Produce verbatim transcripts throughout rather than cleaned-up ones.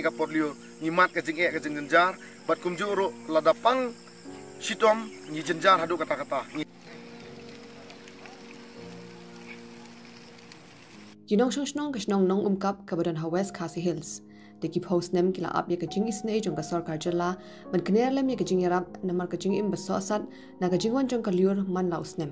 Ka por lyiur ngi mad ka jingeh ka jingjynjar bad kumjuh ruh lada pang shitom ngi jynjar haduh katta katta. Ki nongshong shnong ka shnong Nongumkap kaba don ha West Khasi Hills da ki phew snem ki la ap ïa ka jingisynei jong ka sorkar jylla ban kner lem ïa ka jingïarap namar ka jingim ba sohsat na ka jingwan jong ka lyiur man la u snem.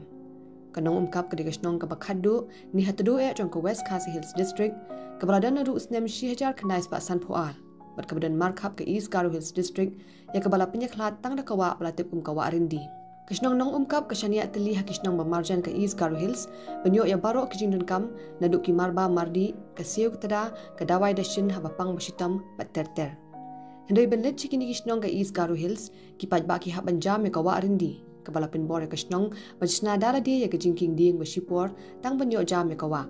Ka Nongumkap ka dei ka shnong kaba khatduh ne ha tduh eh jong ka West Khasi Hills District kaba la don naduh u snem shi hajar khyndai spah sanphew ar bad kaba don markhap ka East Garo Hills District ïa kaba la pynïakhlad tang da ka wah ba la tip kum ka Wah Rindi. Ka shnong Nongumkap ka shaniah tylli ha ki shnong ba marjan ka East Garo Hills ban ïoh ïa baroh ki jingdonkam naduh ki marba mardih, ka siew ka tda, ka dawai dashin haba pang ba shitom bad ter ter. Hynrei ban leit sha kine ki shnong ka East Garo Hills ki paidbah ki hap ban jam ïa ka Wah Rindi kaba la pynbor ïa ka shnong ban shna da lade ïa ka jingkieng dieng ba shipor tang ban ïoh jam ïa ka wah.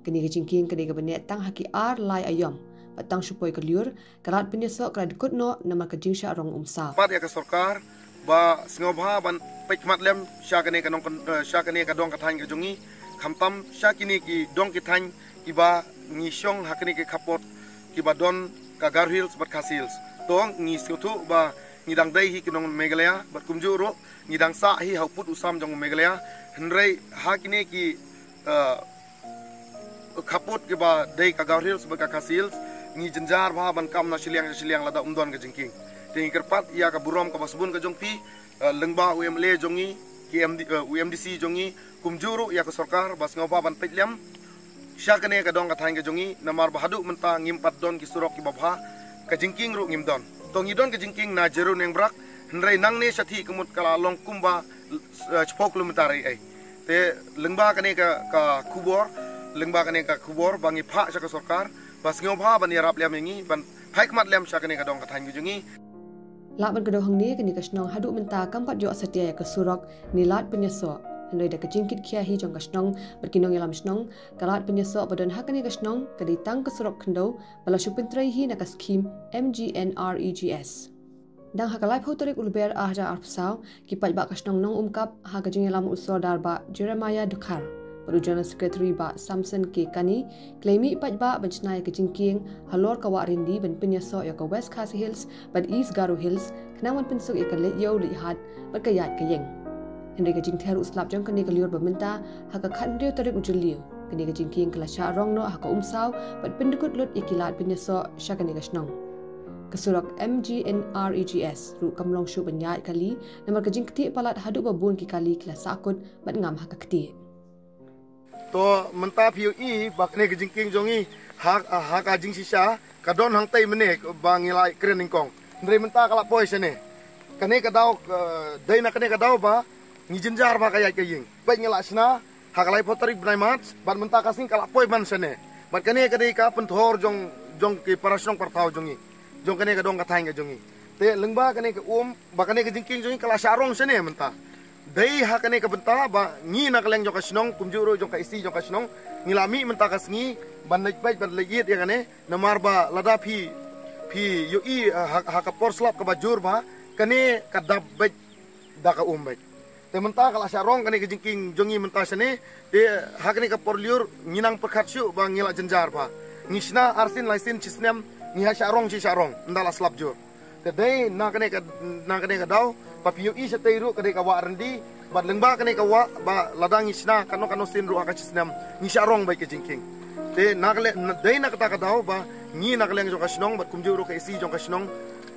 Kane ka jingkieng ka dei kaba neh tang ha ki ar lai aïom bad tang shu poi ka lyiur ka lad pynïasoh ka la dkut noh namar ka jingshah rong um saw. Pat ïa ka sorkar ba sngewbha ban peit khmat lem sha kane ka nong sha kane ka dong ka thaiñ ka jong ngi, khamtam sha kine ki dong ki thaiñ kiba ngi shong ha kane ki khappud kiba don ka Garo Hills bad Khasi Hills. To ngi sngewthuh ba ngi dang dei hi ki nong Meghalaya bad kumjuh ruh ngi dang sah hi ha u pud u sam jong Meghalaya. Hynrei ha kine ki khappud kiba dei ka Garo Hills bad ka Khasi Hills ngi jynjar bha ban kam na shiliang sha shiliang lada um don ka jingkieng. Te ngi kyrpad ïa ka burom kaba sbun ka jong phi, lyngba u MLA jong ngi, ki MD, u MDC jong ngi, kumjuh ruh ïa ka sorkar ba sngewbha ban peit lem sha kane ka dong ka thaiñ ka jong ngi namar ba haduh mynta ngim pat don ki surok kiba bha, ka jingkieng ruh ngim don. To ngi don ka jingkieng na Jeru Neng Brak, hynrei nangne shathie ka mut ka la long kumba shiphew kilometer ei ei. Te lyngba kane ka ka khubor, lyngba kane ka khubor ba ngi phah sha ka sorkar ba sngewbha ban ïarap lem ïa ngi, ban phai khmat lem sha kane ka dong ka thaiñ ka jong ngi. Lah ban kdew hangne kane ka shnong haduh mynta kam pat ïoh satia ïa ka surok ne lad pynïasoh. Hynrei da ka jingkit khia hi jong ka shnong bad ki nongïalam shnong, ka lad pynïasoh ba don ha kane ka shnong ka dei tang ka surok khyndew ba la shu pyntrei hi na ka skhim MGNREGS. Dang ha ka laiphew tarik u Lber ar hajar arphew saw, ki paidbah ka shnong Nongumkap ha ka jingïalam u Sordar Bah Jeremiah Dkhar bad u General Secretary Bah Samson K Kani, ki la mih paidbah ban shna ïa ka jingkieng halor ka Wah Rindi ban pynïasoh ïa ka West Khasi Hills bad East Garo Hills khnang ban pynsuk ïa ka leit ïew leit hat bad ka ïaid ka ïeng. Hynrei ka jingther u slap jong kane ka lyiur ba mynta ha ka khathynriew tarik u Jylliew. Kane ka jingkieng ka la shah rong noh ha ka umsaw bad pyndkut lut ïa ki lad pynïasoh sha kane ka shnong. Ka surok MGNREGS ruh kam long shuh ban ïaid kali namar ka jingktieh palat haduh ba bun ki kali ki la sahkut bad ngam ha ka ktieh. To mynta phi ïohi ba kane ka jingkieng jong ngi ha ha ka jingshisha ka don hangtei mynne ba ngi la kren nyngkong. Hynrei mynta ka la poi shane. Kane ka daw dei na kane ka daw ba ngi jynjar ba ka ïaid ka ïeng. Bad ngi la shna ha ka laiphew tarik bnai March bad mynta ka sngi ka la poi man shane. Bad kane ka dei ka pynthor jong jong ki para shnong para thaw jong ngi, jong kane ka dong ka thaiñ ka jong ngi. Te lyngba kane ka um ba kane ka jingkieng jong ngi ka la shah rong shane mynta. Dei ha kane ka bynta ba ngi na ka liang jong ka shnong kumjuh ruh jong ka EC jong ka shnong ngi la mih mynta ka sngi ban leit peit ban leit ïit ïa kane. Namar ba lada phi phi ïohi ha ka por slap kaba jur ba kane ka dap beit da ka um beit. Te mynta ka la shah rong kane ka jingkieng jong ngi mynta shane. Te ha kane ka por lyiur ngi nang pyrkhat shuh ba ngi la jynjar ba ngi shna arsien laisien shisnem ngi ha shah rong shi shah rong ynda la slap jur. Te dei na kane ka na kane ka daw ba phi ïohi shatei ruh ka dei ka Wah Rindi bad lyngba kane ka wah ba lada ngi shna kano kano sien ruh ha ka shisnem ngi shah rong beit ka jingkieng. Te na ka dei na kata ka daw ba ngi na ka liang jong ka shnong bad kumjuh ruh ka EC jong ka shnong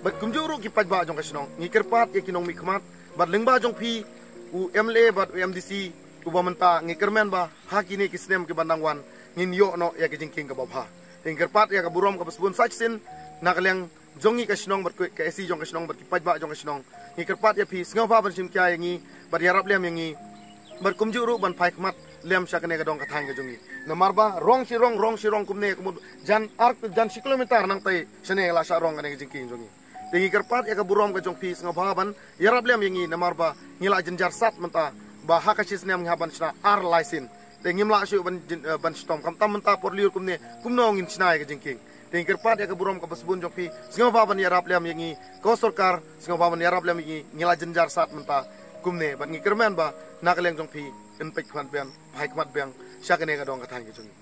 bad kumjuh ruh ki paidbah jong ka shnong ngi kyrpad ïa ki nongmihkhmat bad lyngba jong phi u MLA bad u MDC uba mynta ngi kyrmen ba ha kine ki snem kiba nang wan ngin ïoh noh ïa ka jingkieng kaba bha. Te ngi kyrpad ïa ka burom kaba sbun sa shisien na ka liang jong ngi ka shnong bad ka EC jong ka shnong bad ki paidbah jong ka shnong. Ngi kyrpad ïa phi sngewbha ban shim khia ïa ngi bad ïarap lem ïa ngi bad kumjuh ruh ban phai khmat lem sha kane ka dong ka thaiñ ka jong ngi. Namar ba rong shi rong rong shi rong kumne ka mut jan ar jan shi kilometer nangtei shane la shah rong kane ka jingkieng jong ngi. Te ngi kyrpad ïa ka burom ka jong phi sngewbha ban ïarap lem ïa ngi namar ba ngi la jynjar sat mynta ba ha ka shisnem ngi hap ban shna ar laisien. Te ngim lah shuh ban jin, eh, ban shitom khamtam mynta por lyiur kumne kumno ngin shna ïa ka jingkieng. Te ngi kyrpad ïa ka burom kaba sbun jong phi sngewbha ban ïarap lem ïa ngi ko sorkar sngewbha ban ïarap lem ïa ngi ngi la jynjar sat mynta kumne bad ngi kyrmen ba na ka liang jong phi yn peit khmat biang phai khmat biang sha kane ka dong ka thaiñ ka jong ngi.